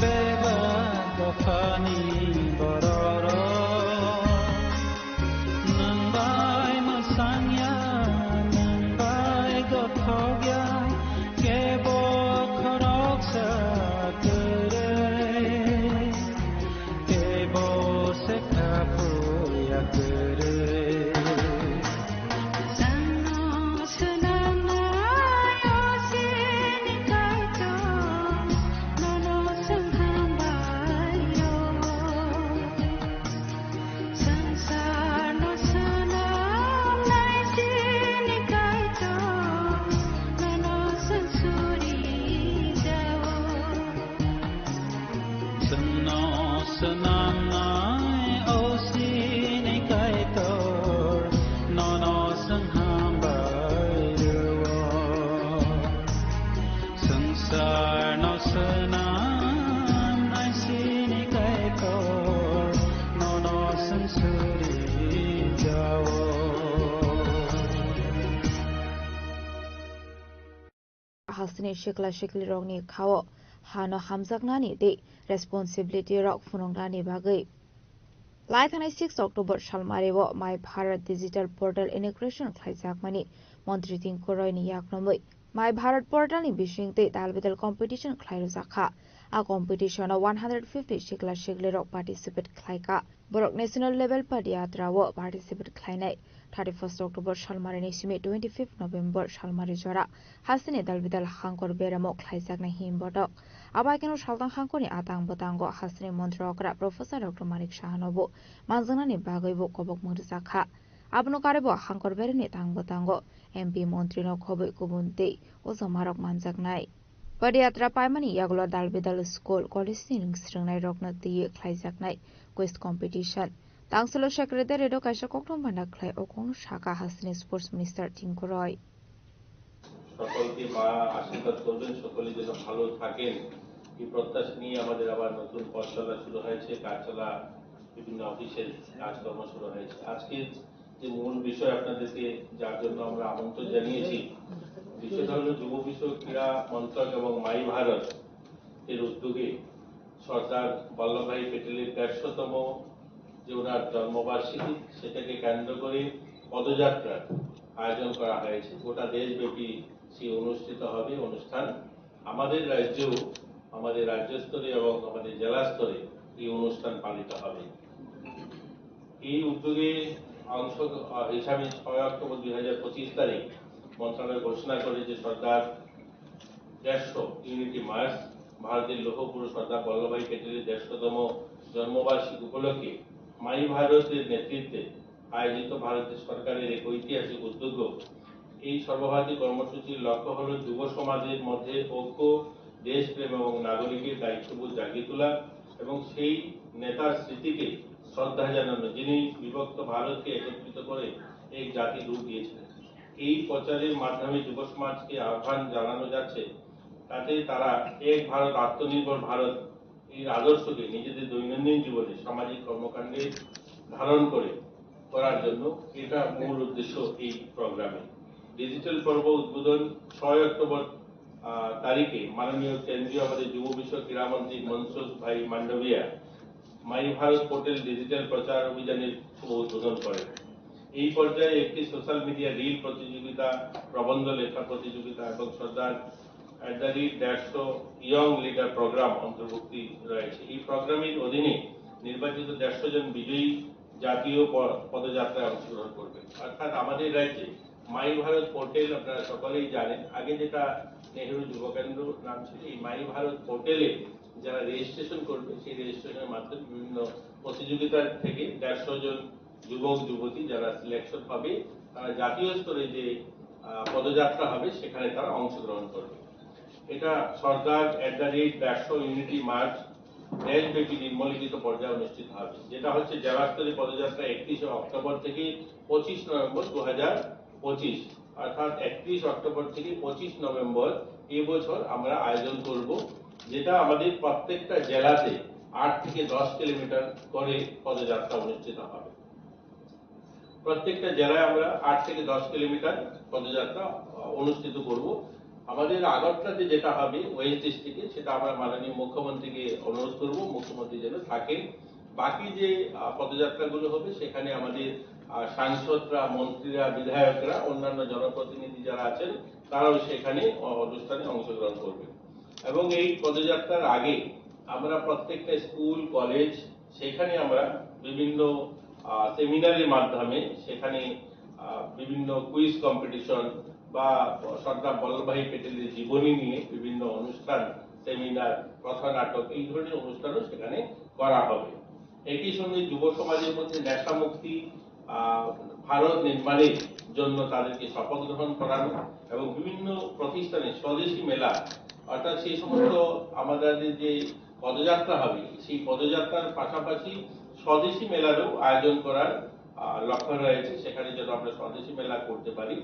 bebak dophani bororok nwng bai mwchangya, nwng bai gothokya, kebo khoroksa kwrwi. Kebo se kha phurya kwrwi. Sano swnamnai o chini Kaitor, nono swngthang bai o. Swngcharno swnamnai chini Kaitor, nono swng suri jao. Chwngno swnamnai o chini Kaitor, nono chwng hambai rwo. Swngcharno swnamnai chini Kaitor, nono chwng suri jao. Hasteni sikla siklirokni khao hano hamjaknani tei responsibility rok phunuknani bagwi lai thangnai six October salmario My Bharat Digital Portal inauguration khlaijakmani Montri Tinku Royni yaknomwi My Bharat Portalni bisingtwi dalbidal competition khlairujakha. A competition-o one hundred fifty sikla siklirok participate khlaikha. Borok national level padiyatra o participate khlainai. Thirty first October salmarini simi twenty fifth November salmari jora hasteni dalbidal hangkor beramo khlaijaknai himbotok. Abaikeno saltang hangkorni atang bwtango hasteni montri okra Professor Doctor Manik Sahanobo manjaknani bagwibo kobokmung rwjakha. Abono karwibo hangkor berani tang bwtango M P montrino khobwi kubun tei ojomarok manjaknai. Padayatra paimani yagulo dal bedal school, college ni swrwngnairokno twiwi khlaijaknai quiz competition. Tangsulo secretary rok kaisa kokthum banda khlai okong saka hasini sports minister Tinku Roy. সকলকে মা আশীর্বাদ করবেন, সকলে যেন ভালো থাকেন, এই প্রত্যাশা নিয়ে আমাদের আবার নতুন পথচলা শুরু হয়েছে, কারচলা বিভিন্ন অফিসের কাজকর্ম শুরু হয়েছে। আজকের যে মূল বিষয় আপনাদেরকে যার জন্য আমরা আমন্ত্রণ জানিয়েছি, বিষয়টা হলো যুব বিষয়ক, ক্রীড়া মন্ত্রক এবং মাই ভারত এর উদ্যোগে সর্দার বল্লভভাই প্যাটেলের দেড়শোতম যে ওনার জন্মবার্ষিকী, সেটাকে কেন্দ্র করে পদযাত্রার আয়োজন করা হয়েছে। গোটা দেশব্যাপী সেই অনুষ্ঠিত হবে অনুষ্ঠান। আমাদের রাজ্যেও, আমাদের রাজ্য স্তরে এবং আমাদের জেলা স্তরে এই অনুষ্ঠান পালিত হবে। এই উদ্যোগে অংশ হিসাবে ছয় অক্টোবর দুই হাজার পঁচিশ তারিখ মন্ত্রণালয় ঘোষণা করে যে সর্দার দেড়শো ইউনিটি মার্চ, ভারতের লৌহ পুরুষ সর্দার বল্লভভাই প্যাটেলের দেড়শোতম জন্মবার্ষিকী উপলক্ষে মাই ভারতের নেতৃত্বে আয়োজিত ভারতের সরকারের এক ঐতিহাসিক উদ্যোগ। এই সর্বভারতীয় কর্মসূচির লক্ষ্য হল যুব সমাজের মধ্যে ঐক্য, দেশপ্রেম এবং নাগরিকের দায়িত্ববোধ জাগিয়ে তোলা এবং সেই নেতার স্মৃতিকে শ্রদ্ধা জানানো, যিনি বিভক্ত ভারতকে একত্রিত করে এক জাতির রূপ দিয়েছিলেন। এই প্রচারের মাধ্যমে যুব সমাজকে আহ্বান জানানো যাচ্ছে, তাতে তারা এক ভারত, আত্মনির্ভর ভারত এর আদর্শকে নিজেদের দৈনন্দিন জীবনে, সামাজিক কর্মকাণ্ডে ধারণ করে করার জন্য। এটা মূল উদ্দেশ্য এই প্রোগ্রামে। ডিজিটাল পর্ব উদ্বোধন ছয় অক্টোবর আহ, তারিখে মাননীয় কেন্দ্রীয় আমাদের যুব বিষয়ক ক্রীড়ামন্ত্রী মনসুখ ভাই মান্ডভিয়া মাই ভারত পোর্টাল ডিজিটাল প্রচার অভিযানের শুভ উদ্বোধন করেন। এই পর্যায়ে একটি সোশ্যাল মিডিয়া রিল প্রতিযোগিতা, প্রবন্ধ লেখা প্রতিযোগিতা এবং সর্দার অ্যাট দ্য রেট দেড়শো ইয়ং লিডার প্রোগ্রাম অন্তর্ভুক্তি রয়েছে। এই প্রোগ্রামের অধীনে নির্বাচিত দেড়শো জন বিজয়ী জাতীয় প-, পদযাত্রায় অংশগ্রহণ করবেন। অর্থাৎ আমাদের রাজ্যে মাই ভারত পোর্টাল আপনারা সকলেই জানেন, আগে যেটা নেহেরু যুব কেন্দ্র নাম ছিল, এই মাই ভারত পোর্টালে যারা রেজিস্ট্রেশন করবে, সেই রেজিস্ট্রেশনের মাধ্যমে বিভিন্ন প্রতিযোগিতা থেকে দেড়শো জন যুবক যুবতী যারা সিলেকশন হবে, তারা জাতীয় স্তরে যে আহ, পদযাত্রা হবে, সেখানে তারা অংশগ্রহণ করবে। এটা সর্দার অ্যাট দ্য রেট দেড়শো ইউনিটি মার্চ দেশব্যাপী নিম্নলিখিত পর্যায়ে অনুষ্ঠিত হবে, যেটা হচ্ছে জেলা স্তরীয় পদযাত্রা একত্রিশে অক্টোবর থেকে পঁচিশ নভেম্বর দু হাজার পঁচিশ, অর্থাৎ একত্রিশ অক্টোবর থেকে পঁচিশ নভেম্বর এবছর আমরা আয়োজন করব, যেটা আমাদের প্রত্যেকটা জেলাতে আট থেকে দশ কিলোমিটার করে পদযাত্রা অনুষ্ঠিত হবে। প্রত্যেকটা জেলায় আমরা আট থেকে দশ কিলোমিটার পদযাত্রা আহ, অনুষ্ঠিত করব। আমাদের আগরতলাতে যেটা হবে ওয়েস্ট ডিস্ট্রিক্টে, সেটা আমরা মাননীয় মুখ্যমন্ত্রীকে অনুরোধ করব, মুখ্যমন্ত্রী যেন থাকেন। বাকি যে আহ, পদযাত্রাগুলো হবে, সেখানে আমাদের আহ, সাংসদরা, মন্ত্রীরা, বিধায়করা, অন্যান্য জনপ্রতিনিধি যারা আছেন, তারাও সেখানে আহ, অনুষ্ঠানে অংশগ্রহণ করবেন। এবং এই পদযাত্রার আগে আমরা প্রত্যেকটা স্কুল, কলেজ, সেখানে আমরা বিভিন্ন আহ, সেমিনারের মাধ্যমে সেখানে আহ, বিভিন্ন কুইজ কম্পিটিশন বা সর্দার বল্লভভাই প্যাটেলের জীবনী নিয়ে বিভিন্ন অনুষ্ঠান, সেমিনার, কথা নাটক, এই ধরনের অনুষ্ঠানও সেখানে করা হবে। একই সঙ্গে যুব সমাজের মধ্যে নেশামুক্তি আহ, ভারত নির্মাণের জন্য তাদেরকে শপথ গ্রহণ করানো এবং বিভিন্ন প্রতিষ্ঠানে স্বদেশি মেলা, অর্থাৎ সেই সমস্ত আমাদের যে পদযাত্রা হবে, সেই পদযাত্রার পাশাপাশি স্বদেশি মেলারও আয়োজন করার আহ, লক্ষ্য রয়েছে। সেখানে যেন আমরা স্বদেশি মেলা করতে পারি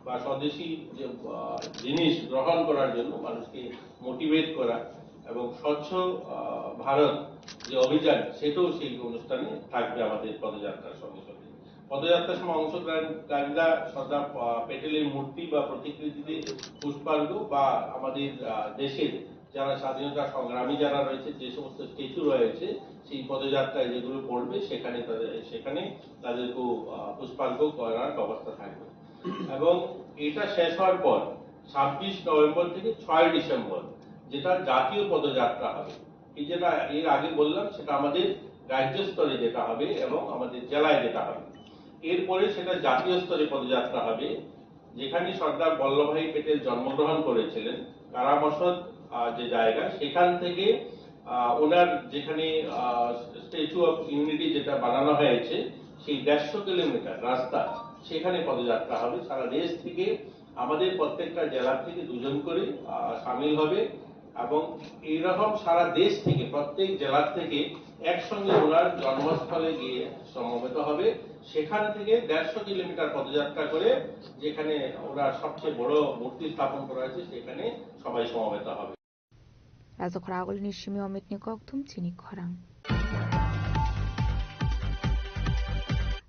বা স্বদেশি যে আহ, জিনিস গ্রহণ করার জন্য মানুষকে মোটিভেট করা এবং স্বচ্ছ আহ, ভারত যে অভিযান, সেটাও সেই অনুষ্ঠানে থাকবে আমাদের পদযাত্রার সঙ্গে সঙ্গে। পদযাত্রার সময় অংশগ্রহণকারীরা সর্দার আহ, প্যাটেলের মূর্তি বা প্রতিকৃতিতে পুষ্পার্ঘ্য বা আমাদের আহ, দেশের যারা স্বাধীনতা সংগ্রামী যারা রয়েছে, যে সমস্ত স্ট্যাচু রয়েছে, সেই পদযাত্রায় যেগুলো পড়বে, সেখানে তাদের, সেখানে তাদেরকেও আহ, পুষ্পার্ঘ্য করার ব্যবস্থা থাকবে। এবং এটা শেষ হওয়ার পর ছাব্বিশ নভেম্বর থেকে ছয় ডিসেম্বর যেটা জাতীয় পদযাত্রা হবে, এই যেটা এর আগে বললাম, সেটা আমাদের রাজ্য স্তরে যেটা হবে এবং আমাদের জেলায় যেটা হবে। এরপরে সেটা জাতীয় স্তরে পদযাত্রা হবে, যেখানে সর্দার বল্লভভাই প্যাটেল জন্মগ্রহণ করেছিলেন, কারামসদ আহ, যে জায়গা, সেখান থেকে আহ, ওনার যেখানে স্ট্যাচু অফ ইউনিটি যেটা বানানো হয়েছে, সেই দেড়শো কিলোমিটার রাস্তা, সেখানে পদযাত্রা হবে। সারা দেশ থেকে আমাদের প্রত্যেকটা জেলা থেকে দুজন করে আহ, সামিল হবে। এবং এইরকম সারা দেশ থেকে, প্রত্যেক জেলা থেকে একসঙ্গে ওনার জন্মস্থলে গিয়ে সমবেত হবে। সেখান থেকে দেড়শো কিলোমিটার পদযাত্রা করে, যেখানে ওনার সবচেয়ে বড় মূর্তি স্থাপন করা হয়েছে, সেখানে সবাই সমবেত হবে। Rajakhor agulini simi Omitni kokthum chini khorang.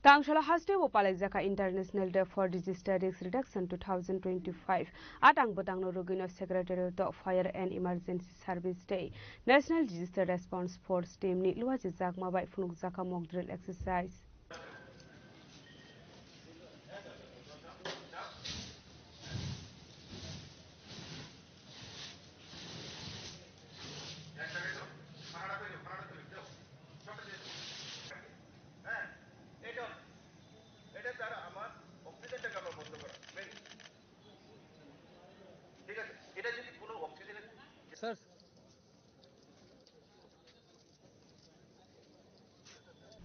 Tangshala haste bo palaijakha International Day for Disaster Risk Reduction two thousand twenty-five. A tang bwtangno rwgwino Secretariat o Fire and Emergency Service tei National Disaster Response Force team ni luajijakma bai phunukjakha mock drill exercise.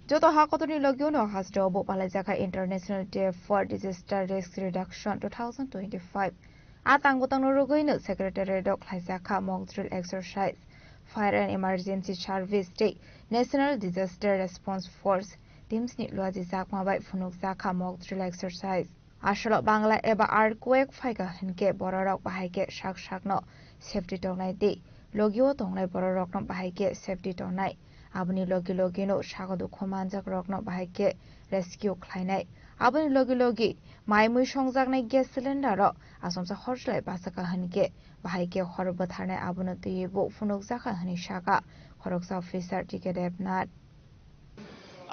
Joto ha kotorni logio no haste o bo palaijakha International Day for Disaster Risk Reduction two thousand twenty-five. A tang bwtangno rwgwino Secretariat o khlaijakha mock drill exercise, Fire and Emergency Service tei National Disaster Response Force teams ni luajijakma bai phunukjakha mock drill exercise. Asolo Bangla eba earthquake phaikha hinkhe bororok bahai khe sak sakno safety tongnai tei logio tongnai bororokno bahai khe safety tongnai. Aboni logi logino sago dukhu manjakrokno bahai khe rescue khlainai. Aboni logi logi mai mui songjaknai gas cylinder rok asomsa hor chwlai bachakha hinkhe bahai khe hor bwtharnai abono twiwi bo phunukjakha hinwi sakha khoroksa officer T K Debnath.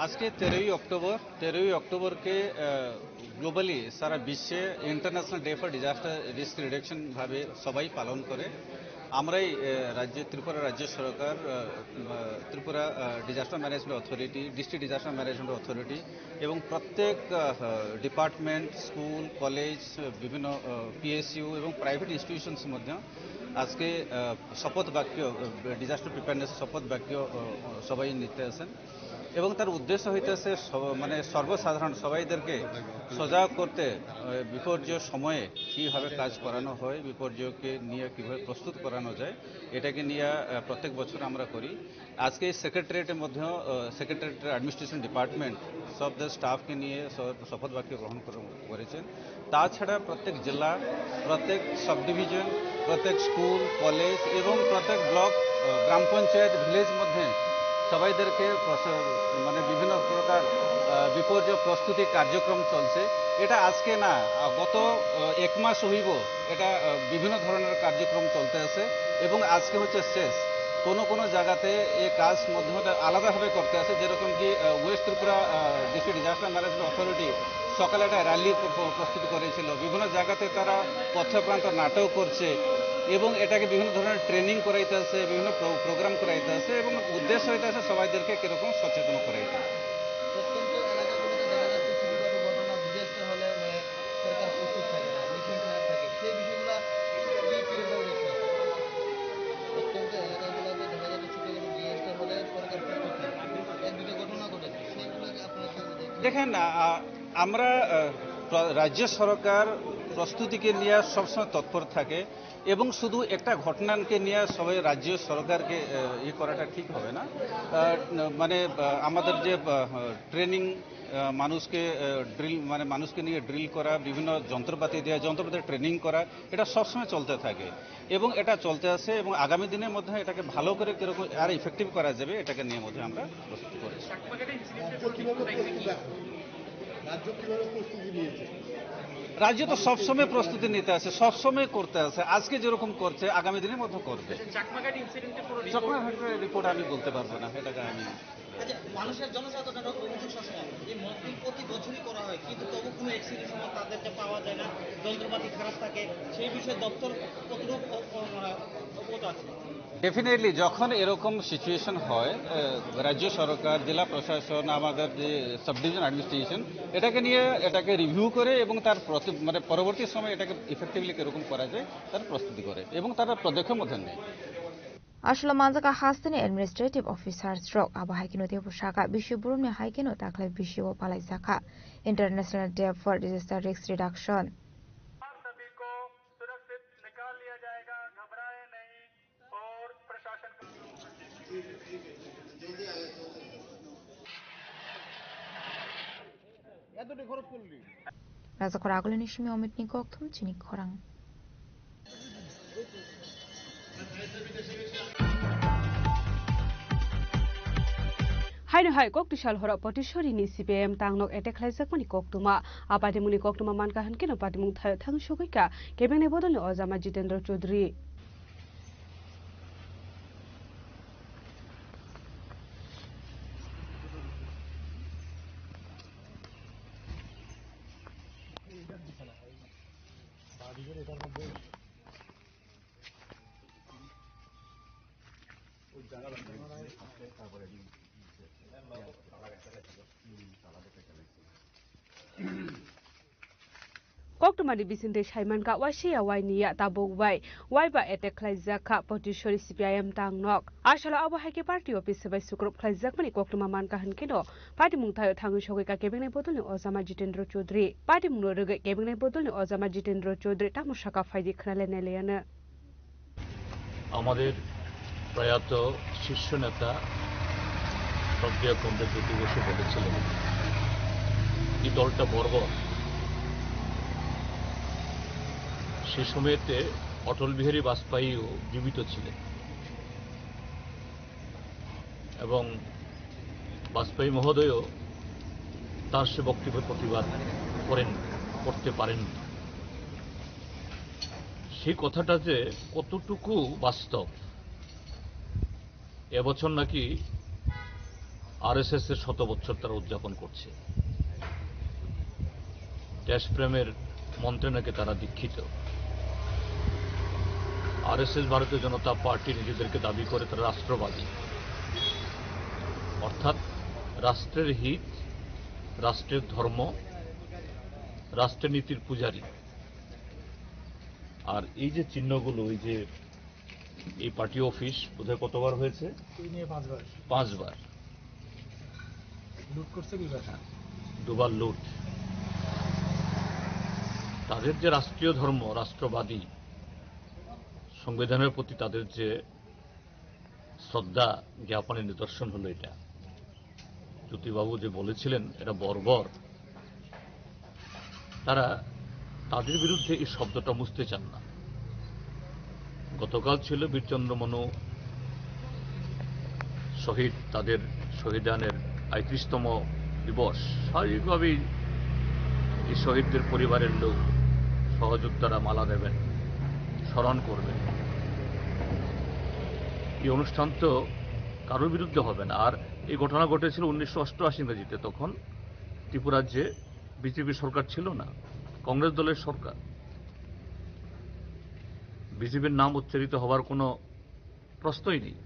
আজকে তেরোই অক্টোবর, তেরোই অক্টোবরকে, আহ, globally সারা বিশ্বে international day for disaster risk reduction ভাবে সবাই পালন করে। আমরাই, আহ, রাজ্যে, ত্রিপুরা রাজ্য সরকার, আহ, আহ, ত্রিপুরা, আহ, disaster management authority, district disaster management authority এবং প্রত্যেক, আহ, ডিপার্টমেন্ট, স্কুল, কলেজ, বিভিন্ন, আহ, পিএসইউ এবং প্রাইভেট ইনস্টিটিউশনস মধ্যে আজকে, আহ, শপথ বাক্য, আহ, ডিজাস্টার প্রিপেয়ারনেস শপথ বাক্য, আহ, সবাই নিতে আছেন। এবং তার উদ্দেশ্য হইতেছে সব-, মানে সর্বসাধারণ সবাইদেরকে সজাগ করতে, আহ, বিপর্যয় সময়ে কিভাবে কাজ করানো হয়, বিপর্যয়কে নিয়ে কিভাবে প্রস্তুত করানো যায়, এটাকে নিয়ে, আহ, প্রত্যেক বছর আমরা করি। আজকে এই সেক্রেটারিয়েটের মধ্যেও, আহ, সেক্রেটারিয়েটের অ্যাডমিনিস্ট্রেশন ডিপার্টমেন্ট সব তার স্টাফকে নিয়ে স-, শপথ বাক্য গ্রহণ করে-, করেছেন। তাছাড়া প্রত্যেক জেলা, প্রত্যেক সাব ডিভিশন, প্রত্যেক স্কুল, কলেজ এবং প্রত্যেক ব্লক, আহ, গ্রাম পঞ্চায়েত, ভিলেজ মধ্যে সবাইদেরকে প্রস-, মানে বিভিন্ন প্রকার, আহ, বিপর্যয় প্রস্তুতি কার্যক্রম চলছে। এটা আজকে না, আহ, গত, আহ, এক মাস হইব এটা, আহ, বিভিন্ন ধরনের কার্যক্রম চলতে আছে এবং আজকে হচ্ছে শেষ। কোনো কোনো জায়গাতে এই কাজ মধ্যে মধ্যে আলাদাভাবে করতে আছে, যেরকম কি, আহ, ওয়েস্ট ত্রিপুরা, আহ, ডিস্ট্রিক্ট ডিজাস্টার ম্যানেজমেন্ট অথরিটি সকালে একটা র্যালি প্র-, প্র-, প্রস্তুত করেছিল। বিভিন্ন জায়গাতে তারা পথপ্রান্ত নাটক করছে এবং এটাকে বিভিন্ন ধরনের ট্রেনিং করাইতে আছে, বিভিন্ন প্রো-, প্রোগ্রাম করাইতে আছে এবং উদ্দেশ্য হইতে আছে সবাইদেরকে কিরকম সচেতন করাইতে। প্রত্যন্ত এলাকাগুলোতে দেখা যাচ্ছে ছোটখাটো ঘটনা, ডিজাস্টার হলে, মানে, সরকার প্রস্তুত থাকে না, মিশন খারাপ থাকে, সেই বিষয়গুলো কি, কি রেজাল্ট দেখতে পাচ্ছেন? প্রত্যন্ত এলাকাগুলোতে দেখা যাচ্ছে ছোটখাটো ডিজাস্টার হলে সরকার প্রস্তুত থাকে। এক দুটো ঘটনা ঘটেছে, সেইগুলোকে আপনারা কিভাবে দেখছেন? দেখেন, আ, আ, আমরা, আ, প্র-, রাজ্য সরকার প্রস্তুতিকে নিয়ে সবসময় তৎপর থাকে এবং শুধু একটা ঘটনাকে নিয়ে সবাই রাজ্য সরকারকে, আ, ইয়ে করাটা ঠিক হবে না। আ, মানে, আ, আমাদের যে, আ, ট্রেনিং, আহ, মানুষকে, আহ, ড্রিল, মানে মানুষকে নিয়ে ড্রিল করা, বিভিন্ন যন্ত্রপাতি দিয়ে যন্ত্রপাতি ট্রেনিং করা, এটা সবসময় চলতে থাকে এবং এটা চলতে আছে এবং আগামী দিনের মধ্যে এটাকে ভালো করে কিরকম আর ইফেক্টিভ করা যাবে, এটাকে নিয়ে মধ্যে আমরা প্রস্তুতি করেছি। রাজ্য কিভাবে প্রস্তুতি রাখছে? রাজ্য কিভাবে প্রস্তুতি নিয়েছে? রাজ্য তো সবসময় প্রস্তুতি নিতে আছে, সবসময় করতে আছে, আজকে যেরকম করছে আগামী দিনের মধ্যে করবে। চাকমাঘাট ইনসিডেন্টের কোনো রিপোর্ট? চাকমাঘাটের রিপোর্ট আমি বলতে পারবো না, এটাকে আমি আচ্ছা, মানুষের জনসাধারণের অভিযোগ সবসময় এই মক ড্রিল প্রতি বছরই করা হয়, কিন্তু তবু কোনো অ্যাক্সিডেন্ট সময় তাদেরকে পাওয়া যায় না, যন্ত্রপাতি খারাপ থাকে, সেই বিষয়ে দপ্তর কতটুকু অ-, অ-, মানে অবগত আছে? ডেফিনেটলি, যখন এরকম সিচুয়েশন হয়, আহ, রাজ্য সরকার, জেলা প্রশাসন, আমাদের যে সাব ডিভিশন অ্যাডমিনিস্ট্রেশন এটাকে নিয়ে, এটাকে রিভিউ করে এবং তার প্রতি-, মানে পরবর্তী সময় এটাকে ইফেক্টিভলি কিরকম করা যায় তার প্রস্তুতি করে এবং তারা পদক্ষেপ মধ্যে নেয়। Aswla manjak a hasteni administrative officers rok abo hai kheno teibo saka bisi borokni hai kheno dakhwlai bisi o palaijakha International Day for Disaster Risk Reduction. Rajakhor Agulini simi Omitni kokthum chini khorang. Haino hai kok tisal horo Potishorini C P I M tangnok attack khlaijakmani koktwma. A patimungni koktwma mankha hwnkhe no patimung thaio thang sogwi kha kebengni bodolni ojama Jitendra Chaudhary. Koktwmani bisingtwi saimankha, waisiya wainiya tabuk bai waiba attack khlaijak kha Potishori C P I M tangnok. Asalo abo hai khe party office bai sukrub khlaijakmani koktwma mankha hwnkhe no patimung thaio thangwi sogwi kha kebengni bodolni ojama Jitendra Chaudhary. Patimungno rwgwi kebengni bodolni ojama Jitendra Chaudhary tamo sakha phaidi khwnale nailaiano. আমাদের প্রয়াত শীর্ষ নেতা শ্রদ্ধেয় কমরেড জ্যোতি বসু বলেছিলেন, এই দলটা বর্বর। সে সময়তে অটল বিহারী বাজপেয়ীও জীবিত ছিলেন এবং বাজপেয়ী মহোদয়ও তার সে বক্তব্যের প্রতিবাদ করেন, করতে পারেননি। সেই কথাটা যে কতটুকু বাস্তব, এবছর নাকি আরএসএস এর শত বছর তারা উদযাপন করছে। দেশপ্রেমের মন্ত্রে নাকি তারা দীক্ষিত। আরএসএস, ভারতীয় জনতা পার্টি, নিজেদেরকে দাবি করে তারা রাষ্ট্রবাদী, অর্থাৎ রাষ্ট্রের হিত, রাষ্ট্রের ধর্ম, রাষ্ট্রের নীতির পূজারী। আর এই যে চিহ্নগুলো, এই যে এই পার্টি অফিস বোধহয় কতবার হয়েছে? এই নিয়ে পাঁচবার। পাঁচবার। লুট করছে দুইবার। দুবার লুট। তাদের যে রাষ্ট্রীয় ধর্ম, রাষ্ট্রবাদী, সংবিধানের প্রতি তাদের যে শ্রদ্ধা জ্ঞাপনের নিদর্শন হলো এটা। জ্যোতিবাবু যে বলেছিলেন, এরা বর্বর, তারা তাদের বিরুদ্ধে এই শব্দটা মুছতে চান না। গতকাল ছিল বীরচন্দ্র মনু শহীদ, তাদের শহীদানের আটত্রিশতম দিবস। স্বাভাবিকভাবেই এই শহীদদের পরিবারের লোক সহযোদ্ধারা মালা দেবেন, স্মরণ করবেন। এই অনুষ্ঠান তো কারোর বিরুদ্ধে হবে না। আর এই ঘটনা ঘটেছিল উনিশশো অষ্টআশি ইংরেজিতে, তখন ত্রিপুরার যে বিজেপি সরকার ছিল না, কংগ্রেস দলের সরকার। বিজেপির নাম উচ্চারিত হওয়ার কোনো প্রশ্নই নেই।